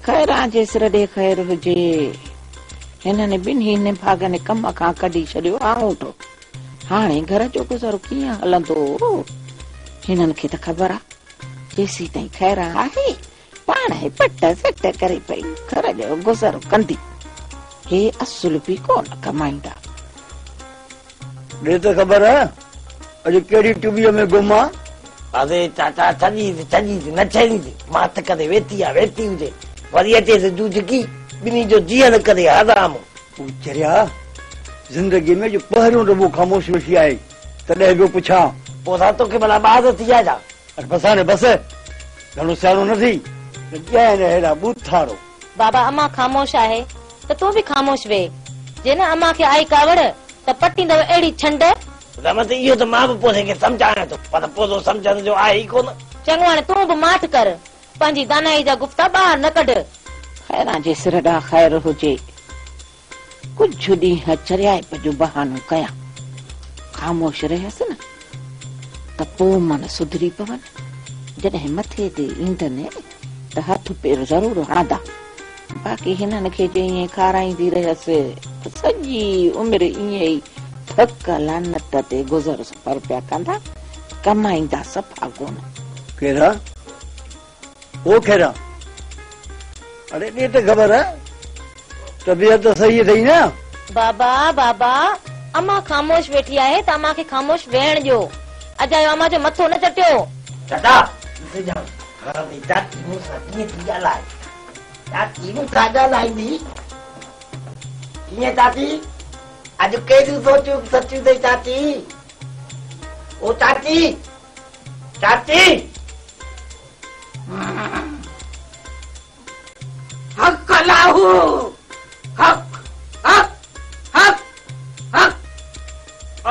خيران جي سر ڏي خير هجي. هنن ٻنهي نڀاڳن ڪم کان ڪڍي ڇڏيو آڱوٺو. هاڻي گهر جو گذر ڪيئن هلندو؟ هنن کي ته خبر آ، جيسيتائين خيران آهي، پاڻ ئي پٽ سٽ ڪري پئي گهر جو گذر ڪندي. هي اصل به ڪونه ڪمائيندا. ڏي ته خبر اڄ ڪهڙي ٽٻيء ۾ گم آ؟ ادي چاچا ڇڏيس ڇڏيس نه ڇڏيس ماٺ ڪري ويٺي آ ويٺي هجي وري اچيس جوجهڪي ٻنهي جو جيئڻ ڪري حرام. او چريا زندگيء ۾ اڄ پهريون دفعو خاموش ويٺي آهي تڏهن پيو پڇان. پوء سا توکي ڀلا ٻاز ٿي آ ڇا؟ اڙي بس هاڻي بس گهڻو سياڻو نه ٿي ته ڏيانء نه ههڙا ٻوٿارو. بابا امان خاموش آهي ته تون به خاموش ويهه. جي نه امان کي آئي ڪاوڙ ته پٽيندو اهڙي ڇنڊ. رحمت اهو ته مان به پوسي کي سمجهايان ٿو پر پوسو سمجهڻ جو آهي ئي ڪونه. چڱو هاڻي تون به ماٺ ڪر. پنهنجي دانائي جا گفتا ٻاهر نه ڪڍ. خيران جي سر ڏانهن خير هجي. ڪجهه ڏينهن چريائپ جو بهانو ڪيان. خاموش رهيس نه ته پوء من سڌري پون. جڏهن مٿي تي ايندن ته هٿ پير ضرور هڻندا. باقي هنن کي جي ائين کارائيندي رهيس ته سڄي عمر ائين ئي ٿڪ لعنت تي گذر سفر پيا ڪندا، ڪمائيندا صفا ڪونه. خيرا او خيرا اڙي ڏي ته خبر طبيعت ته صحيح اٿئي نه؟ بابا بابا امان خاموش ويٺي آهي ته امان کي خاموش ويهڻ ڏيو اجايو امان جو مٿو نه چٽيو. چاچا ڏسجان هاڻي چاچي مون سان ڪيئن ٿي ڳالهائي. چاچي مون سان ڳالهائيندي ڪيئن چاچي اڄ ڪهڙيون سوچون سچيون اٿئي چاچي او چاچي چاچي. حق الله حق حق حق حق.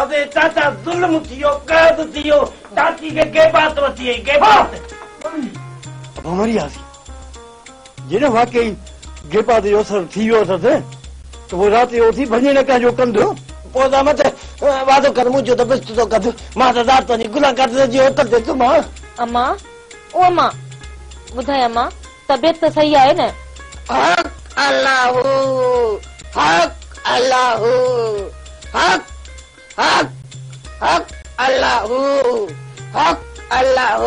ادي چاچا ظلم ٿي ويو قهر ٿي ويو چاچي کي غيبات وٺي وئي غيبات. ابا مري وياسين جيڏانهن واقعي غيبات جو اثر ٿي ويو اٿس ته پوء رات جو اٿي ڀڃي نه ڪنهن جو ڪنڌ. پوء زحمت وعدو ڪر منهنجو ته بسترو ڪڍ مان ته رات وڃي گلان ڪاٽڻ جي هوٽل تي سمهان. امان او امان ٻڌاء امان طبيعت ته صحيح آهي نه. حق الله حق الله حق حق حق الله حق الله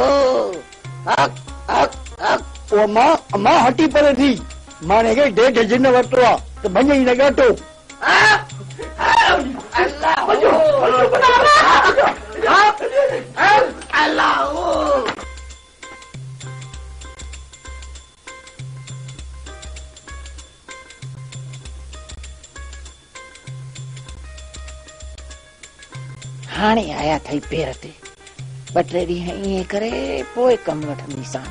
حق حق حق. او امان امان هٽي پري ٿي ماڻهي کي ڍيڍ جن ورتو آ ته ڀڃئي نه ڳاٽو. حق حق الله حق حق الله. هاڻي آيا اٿئي پير تي. ٻه ٽي ڏينهن ائين ڪري پوء ڪم وٺنديسان.